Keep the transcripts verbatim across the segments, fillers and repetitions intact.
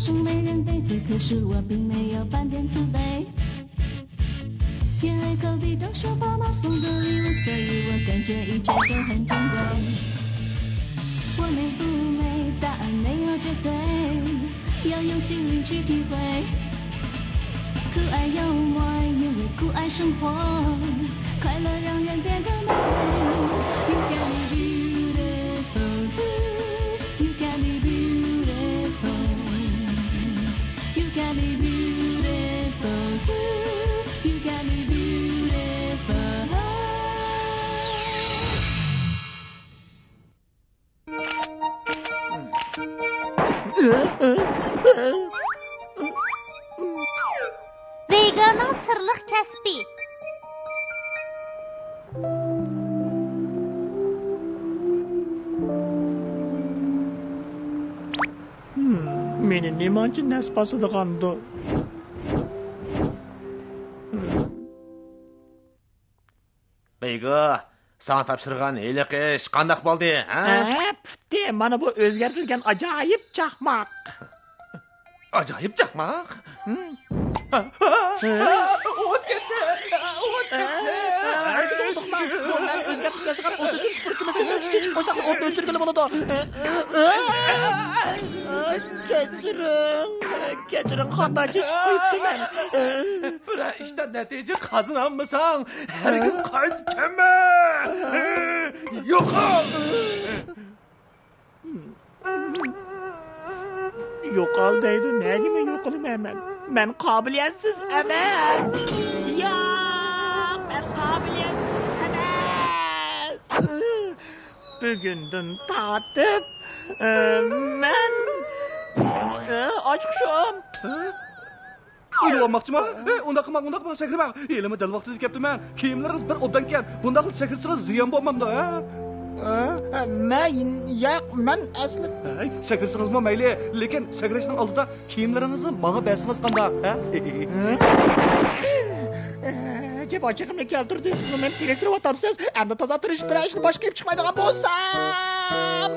送美人杯子，可是我并没有半点慈悲。因为科比都说爸妈送的礼物，所以我感觉一切都很珍贵。我美不美，答案没有绝对，要用心灵去体会。酷爱幽默，因为酷爱生活，快乐让人变得美。You got me beautiful too. You got me beautiful. You got me beautiful too. You got me beautiful. ۋېگانىڭ سىرلىق كەسپى. مېنى نېمانچە نەس باسىدىغاندۇ؟ ۋېگا، ساڭا تاپشۇرغان ھېلىقى ئىش قانداق بولدى، ھە؟ ھە، پۈتتى. مانا بۇ ئۆزگەرتىلگەن ئاجايىپ چاقماق. ئاجايىپ چاقماق؟ ھە؟ ئوت كەتتى! ئوت كەتتى! ھەرگىز ئۇنداقماڭ. بۇ مەن ئۆزگەرتىپ ياسىغان ئوت ئۆچۈرۈش پۇرىتىمىسى. كىچىك قوشاقنى ئوتنى ئۆچۈرگىلى بولىدۇ. كەچۈرۈڭ، كەچۈرۈڭ، خاتا چېچىپ قويۇپتىمەن. بىرەر ئىشتا نەتىجە قازىنالمىساڭ، ھەرگىز قايتا كەلمە! يوقال! يوقال دەيدۇ، نەگىمۇ يوقىلىمەن مەن؟ مەن قابىلىيەتسىز ئەمەس! ياق، مەن قابىلىيەتسىز ئەمەس! بۈگۈندىن تارتىپ، ئە، مەن، ئە، ئاچقۇچۇم. ئۆلۈۋالماقچىما؟ ئە، ئۇنداق قىلماڭ، ئۇنداق قىلماڭ، سەكرىمەڭ. ھېلىمۇ دەل ۋاقتىدا كەپتىمەن. كىيىملىرىڭىز بىر ئوبدانكەن. بۇنداقلا سەكرىسىڭىز زىيان بولمامدۇ، ھە؟ ئە، ئە، مەن، ياق، مەن ئەسلى. ھەي، سەكرىسىڭىزمۇ مەيلى، لېكىن سەكرەشنىڭ ئالدىدا كىيىملىرىڭىزنى ماڭا بەرسىڭىز قانداق، ھە؟ ئە، جىم ئاچچىقىمنى كەلتۈردى، سىزمۇ مېنى تېرىكتۈرۈۋاتامسىز. ئەمدى تازا تىرىشىپ بىرەر ئىشنى باشقا ئېلىپ چىقمايدىغان بولسام.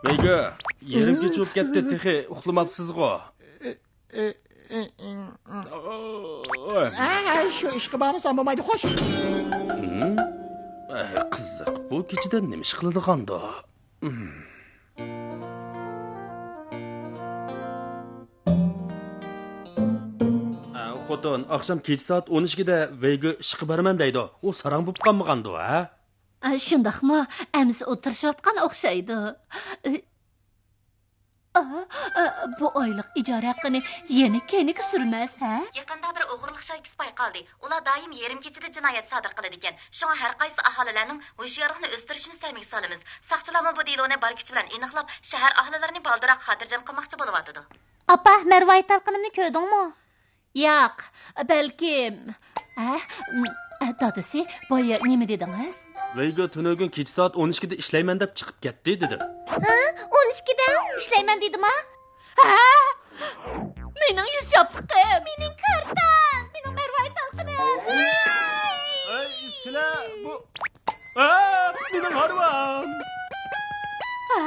ۋېيگا، يېرىم كېچە بولۇپ كەتتى، تېخى ئۇخلىماپسىزغۇ؟ ھە، شۇ ئىشقا بارمىسام بولمايدۇ، خوش. ھىم؟ ئە، قىزىق، بۇ كېچىدە نېمە ئىش قىلىدىغاندۇ؟ ھىم. ئە، خوتۇن، ئاخشام كېچە سائەت ئون ئىككىدە ۋېيگا ئىشقا بارىمەن دەيدۇ. ئۇ ساراڭ بولۇپ قالمىغاندۇ، ھە؟ ئە، شۇنداقمۇ؟ ئەمىسە ئۇ تىرىشىۋاتقان ئوخشايدۇ. ئا، ئا، بۇ ئايلىق ئىجارە ھەققىنى يەنە كەينىگە سۈرمەس، ھە؟ يېقىندا بىر ئوغرىلىق شايكىسى بايقالدى. ئۇلار دائىم يېرىم كېچىدە جىنايەت سادىر قىلىدىكەن. شۇڭا ھەر قايسى ئاھالىلەرنىڭ ھوشيارلىقنى ئۆستۈرۈشىنى سەمىگە سالىمىز. ساقچىلارمۇ بۇ دېلونى بار كۈچى بىلەن ئېنىقلاپ، شەھەر ئاھالىلىرىنى بالدۇرراق خاتىرجەم قىلماقچى بولۇۋاتىدۇ. ئاپا، مەرۋايىت تالقىنىمنى كۆردۈڭمۇ؟ ياق، بەلكىم. ھە؟ ئە، دادىسى، بايا نېمە دېدىڭىز؟ ۋېيگا تۈنۈگۈن كېچە سائەت ئون ئىككىدە ئىشلەيمەن دەپ چىقىپ كەتتى، دېدى. ھە؟ ئون ئىككىدە ئىشلەيمەن دېدىما؟ ھە؟ مېنىڭ يۈز ياپلىقىم. مېنىڭ كارتام. مېنىڭ مەرۋايىت تالقىنىم. ئەي، سىلەر بۇ، ئە، مېنىڭ ھارۋام. ھە؟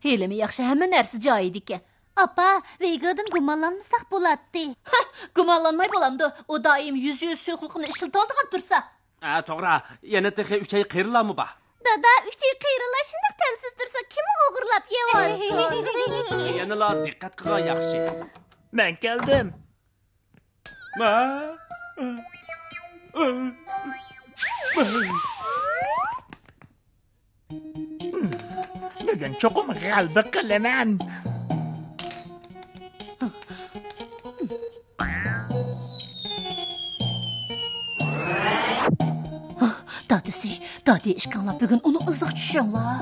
ھېلىمۇ ياخشى، ھەممە نەرسە جايىدىكەن. ئاپا، ۋېيگادىن گۇمانلانمىساق بولاتتى. ھە، گۇمانلانماي بولامدۇ؟ ئۇ دائىم يۈزدە يۈز سۇيۇقلۇقىنى ئىشلىتىۋالىدىغان تۇرسا. ھە، توغرا. يەنە تېخى ئۈچەي قېرىلارمۇ بار. دادا، ئۈچەي قېرىلار شۇنداق تەمسىز تۇرسا، كىم ئوغرىلاپ يەۋالسۇن؟ يەنىلا دىققەت قىلغان ياخشى. مەن كەلدىم. بۈگۈن چوقۇم غەلىبە قىلىمەن. دادىسى، دادى ئىككىڭلار بۈگۈن ئۇنىڭ ئىزىغا چۈشۈڭلار.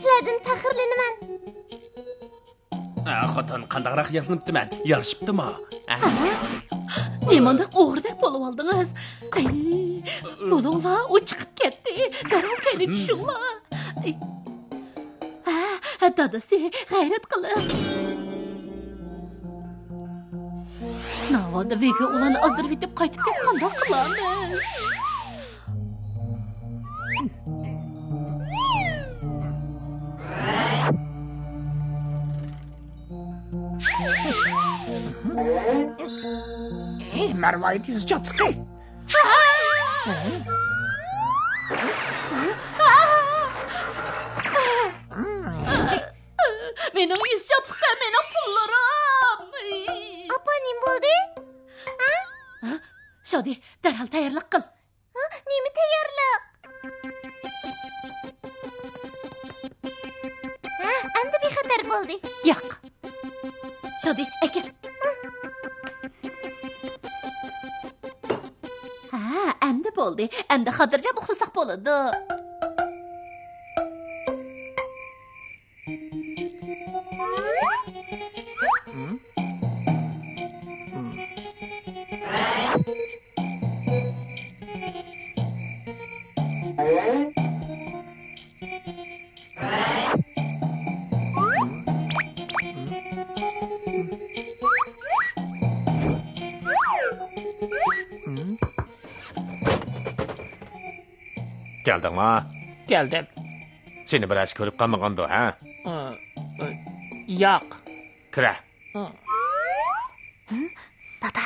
سىلەردىن پەخىرلىنىمەن. ئە، خوتۇن، قانداقراق ياسىنىپتىمەن؟ يارىشىپتىما؟ ئە؟ ئە؟ نېمانداق ئوغرىدەك بولۇۋالدىڭىز؟ ئەي. بولۇڭلار، ئۇ چىقىپ كەتتى. دەرھال كەينىگە چۈشۈڭلار. ھە، ھە، دادىسى، غەيرەت قىلىڭ. ناۋادا ۋىگا ئۇلارنى ئازدۇرۇۋېتىپ قايتىپ كەتسە قانداق قىلارمىز؟ ئېي، مەرۋايىت يۈز چاتىقى! مېنىڭ يۈز چاتىقىم، مېنىڭ پۇللىرىم! ئاپا، نېمە بولدى؟ ھە؟ شادى، دەرھال تەييارلىق قىل. ھە؟ نېمە تەييارلىق؟ ھە، ئەمدى بىخەتەر بولدى. ياق. شادى، ئەكەل. ھە، ئەمدى بولدى. ئەمدى خاتىرجەم ئۇخلىساق بولىدۇ. كەلدىڭما؟ كەلدىم. سېنى بىر ئەرسە كۆرۈپ قالمىغاندۇ، ھە؟ ئى، ئى، ياق. كىرە. ئى. ھە؟ دادا،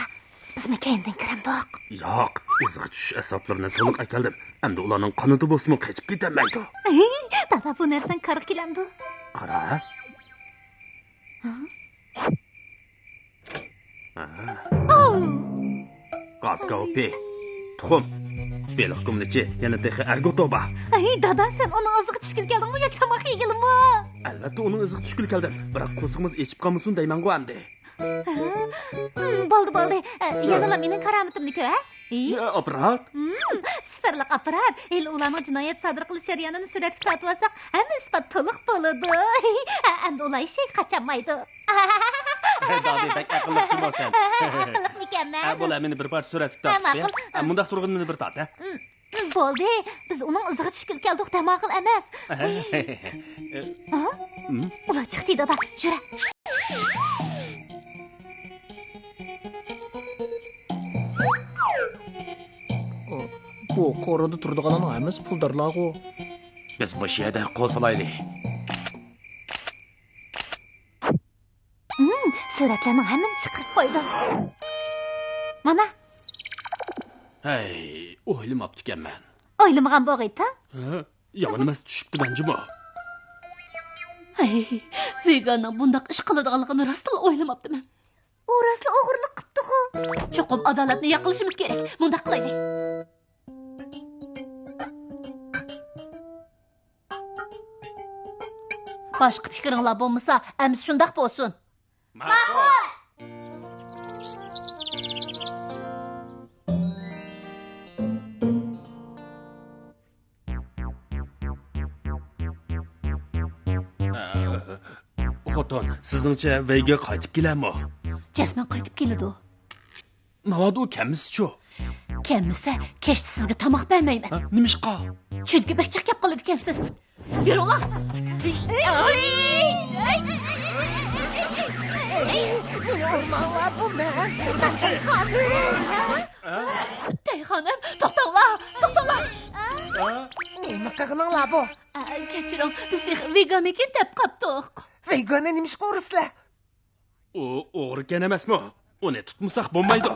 بىزمۇ كەينىدىن كىرەمدۇق؟ ياق، ئىزغا چۈشۈش ئەسۋابلىرىنى تولۇق ئەكەلدىم. ئەمدى ئۇلارنىڭ قانىتى بولسىمۇ قېچىپ كېتەلمەيدۇ. ئى، دادا، بۇ نەرسەڭ كارغا كېلەمدۇ؟ قارا. ھە؟ ئاۋۇ! غاز كاۋىپى، تۇخۇم، بېلىق كۆملىچى، يەنە تېخى ئەرگۇ توبا. ئەي، دادا، سەن ئۇنىڭ ئىزىغا چۈشكىلى كەلدىڭمۇ ياكى تاماق يېگىلىمۇ؟ ئەلۋەتتە، ئۇنىڭ ئىزىغا چۈشكىلى كەلدىم. بىراق، قورسىقىمىز ئېچىپ قالمىسۇن دەيمەنغۇ ئەمدى. ھە؟ ھىم، بولدى، بولدى. ئە، يەنىلا مېنىڭ كارامىتىمنى كۆر، ھە؟ ئى؟ ئە، ئاپپارات؟ ھىم، سىفىرلىق ئاپپارات. ھېلى ئۇلارنىڭ جىنايەت سادىر قىلىش جەريانىنى سۈرەتكە تارتىۋالساق، ھەممە ئىسپات تولۇق بولىدۇ. ئە، ئەمدى ئۇلار ھېچ يەرگە قاچالمايدۇ. دادى، بەك ئەقىللىق جۇمۇ سەن. ئەقىللىقمىكەنمەن؟ ھە، بولە، مېنى بىر پارچە سۈرەتكە ھە، تارتىپ قوي. ماقۇل. ھە، مۇنداق تۇرغىنىمنى بىر تارت، ھە. ھىم، بولدى. بىز ئۇنىڭ ئىزىغا چۈشكىلى كەلدۇق، دەماغىل ئەمەس. ھە؟ ھىم. ئۇلار چىقتى، دادا، يۈرە. بۇ قورۇدا تۇرىدىغانلارنىڭ ھەممىسى پۇلدارلارغۇ. بىز مۇشۇ يەردە قول سالايلى. ھىم، سۈرەتلەرنىڭ ھەممىنى چىقىرىپ قويدۇم. مانا. ھەي، ئويلىماپتىكەنمەن. ئويلىمىغان بوغىيتا؟ ھە؟ يامان ئەمەس، چۈشۈپتىمەن جۇمۇ. ھەي، ۋېگاننىڭ بۇنداق ئىش قىلىدىغانلىقىنى راستلا ئويلىماپتىمەن. ئۇ راستلا ئوغرىلىق قىپتىغۇ. چوقۇم ئادالەتنى ياقلىشىمىز كېرەك. مۇنداق قىلايلى. باشقا پىكرىڭلار بولمىسا، ئەمىسە شۇنداق بولسۇن. ماقۇل. خوتۇن، سىزنىڭچە ۋېيگا قايتىپ كېلەرمۇ؟ جەزمەن قايتىپ كېلىدۇ. ناۋادا ئۇ كەلمىسىچۇ؟ كەلمىسە، كەچتە سىزگە تاماق بەرمەيمەن. ھە؟ نېمىشقا؟ چۈنكى بەك جىق گەپ قىلىدىكەنسىز. يۈرۈڭلار. مېنى ئۇرماڭلار، بۇ مەن. مەن تەيخانىم. تەيخانىم، توختاڭلار، توختاڭلار. نېمە قىلغىنىڭلار بۇ؟ ئە، كەچۈرۈڭ، بىز تېخى ۋېگانمىكىن دەپ قاپتۇق. ۋېگاننى نېمىشقا ئۇرىسىلەر؟ ئۇ ئوغرىكەن ئەمەسمۇ؟ ئۇنى تۇتمىساق بولمايدۇ.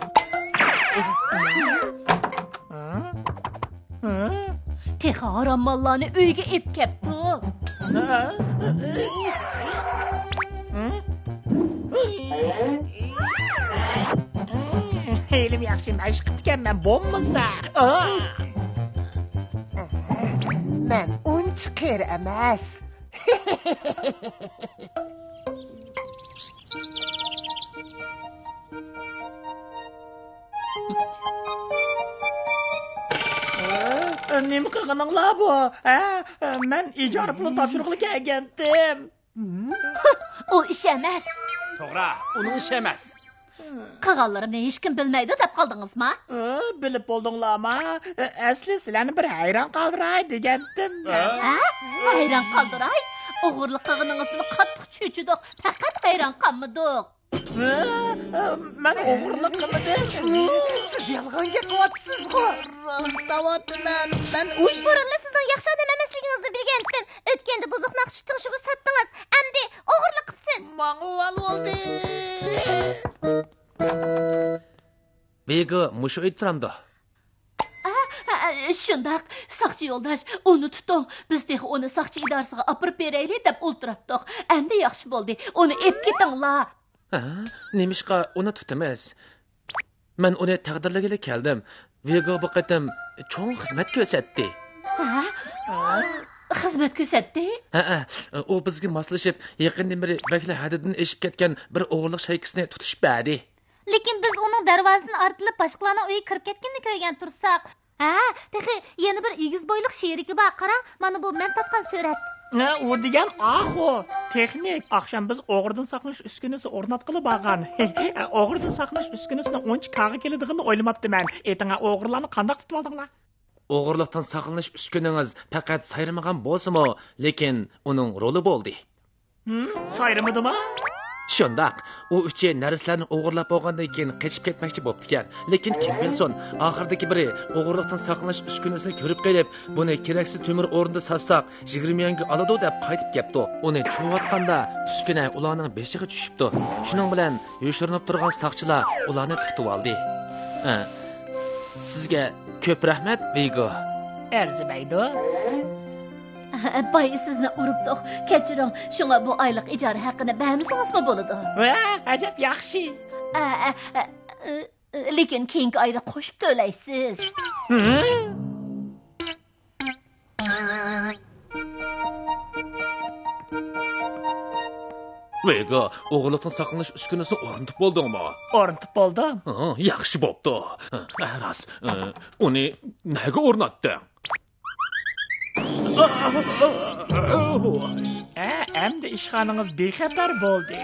تېخى ھارام ماللارنى ئۆيگە ئېلىپ كەپتۇ. ھېلىمۇ ياخشى مەشىق قىپتىكەنمەن بولمىسا. مەن ئۇنچە قېرى ئەمەس. نېمە قىلغىنىڭلار بۇ؟ ھە؟ مەن ئىجارە پۇلى تاپشۇرغىلى كەلگەنتىم. ئۇ ئىش ئەمەس. توغرا، ئۇنىڭ ئىشى ئەمەس. قىلغانلىرىمنى ھېچكىم بىلمەيدۇ دەپ قالدىڭىزما؟ ئى، بىلىپ بولدۇڭلارما؟ ئى، ئەسلى سىلەرنى بىر ھەيران قالدۇراي دېگەنتىم. ھە؟ ھەيران قالدۇراي؟ ئوغرىلىق قىلغىنىڭىزدىن قاتتىق چۆچۈدۇق، پەقەت ھەيران قالمىدۇق. ھە؟ مەن ئوغرىلىق قىلمىدىم. سىز يالغان گەپ قىلىۋاتىسىزغۇ. راست دەۋاتىمەن. مەن ئۇ بۇرۇنلا سىزنىڭ ياخشى ئادەم ئەمەسلىكىڭىزنى بىلگەنتىم. ئۆتكەندە بۇزۇق ناخشا تىڭشىغۇچ ساتتىڭىز، ئەمدى ئوغرىلىق قىپسىز. ماڭا ئۇۋال بولدى. ۋىگو مۇشۇ ئۆيدە تۇرامدۇ؟ ئا، ئا، شۇنداق. ساقچى يولداش، ئۇنى تۇتۇڭ. بىز تېخى ئۇنى ساقچى ئىدارىسىغا ئاپىرىپ بېرەيلى دەپ ئولتۇراتتۇق. ئەمدى ياخشى بولدى. ئۇنى ئېلىپ كېتىڭلار. ھە؟ نېمىشقا ئۇنى تۇتىمىز؟ مەن ئۇنى تەقدىرلىگىلى كەلدىم. ۋىگو بۇ قېتىم چوڭ خىزمەت كۆرسەتتى. ھە؟ خىزمەت كۆرسەتتى؟ ھەئە، ئۇ بىزگە ماسلىشىپ، يېقىندىن بېرى بەكلا ھەددىدىن ئېشىپ كەتكەن بىر ئوغرىلىق شايكىسىنى تۇتۇشۇپ بەردى. لېكىن بىز ئۇنىڭ دەرۋازىسىنى ئارتىلىپ باشقىلارنىڭ ئۆيىگە كىرىپ كەتكىنىنى كۆرگەن تۇرساق. ھە، تېخى يەنە بىر ئېگىز بويلۇق شېرىكى بار، قاراڭ، مانا بۇ مەن تارتقان سۈرەت. ھە، ئۇ دېگەن ئاخۇ، تېخنىك. ئاخشام بىز ئوغرىدىن ساقلىنىش ئۈسكۈنىسى ئورناتقىلى بارغان. ئوغرىدىن ساقلىنىش ئۈسكۈنىسىنىڭ ئۇنچە كارغا كېلىدىغىنىنى ئويلىماپتىمەن. ئېيتىڭا، ئوغرىلارنى قانداق تۇتۇۋالدىڭلار؟ ئوغرىلىقتىن ساقلىنىش ئۈسكۈنىڭىز پەقەت سايرىمىغان بولسىمۇ، لېكىن ئۇنىڭ رولى بولدى. ھىم، سايرىمىدىما؟ شۇنداق. ئۇ ئۈچى نەرسىلەرنى ئوغرىلاپ بولغاندىن كېيىن قېچىپ كەتمەكچى بوپتىكەن. لېكىن كىم بىلسۇن، ئاخىرىدىكى بىرى ئوغرىلىقتىن ساقلىنىش ئۈسكۈنىسىنى كۆرۈپ قېلىپ، بۇنى كېرەكسىز تۆمۈر ئورنىدا ساتساق، يىگىرمە يۈەنگە ئالىدۇ دەپ قايتىپ كەپتۇ. ئۇنى چۇۋاتقاندا ئۈسكۈنە ئۇلارنىڭ بېشىغا چۈشۈپتۇ. شۇنىڭ بىلەن يوشۇرۇنۇپ تۇرغان ساقچىلار ئۇلارنى تۇتۇۋالدى. ئە، سىزگە كۆپ رەھمەت، ۋىگو. ئەرزىمەيدۇ. بايا سىزنى ئۇرۇپتۇق. كەچۈرۈڭ، شۇڭا بۇ ئايلىق ئىجارە ھەققىنى بەرمىسىڭىزمۇ بولىدۇ. ۋە، ئەجەب ياخشى. ئە، ئە، ئە، ئە، لېكىن كېيىنكى ئايدا قوشۇپ تۆلەيسىز. ھە؟ ۋېگا، ئوغرىلىقتىن ساقلىنىش ئۈسكۈنىسىنى ئورنىتىپ بولدۇڭمۇ؟ ئورنىتىپ بولدۇم. ھە، ياخشى بوپتۇ. ھە، راست. ئۇنى نەگە ئورناتتىڭ؟ ھە، ئەمدى ئىشخانىڭىز بىخەتەر بولدى.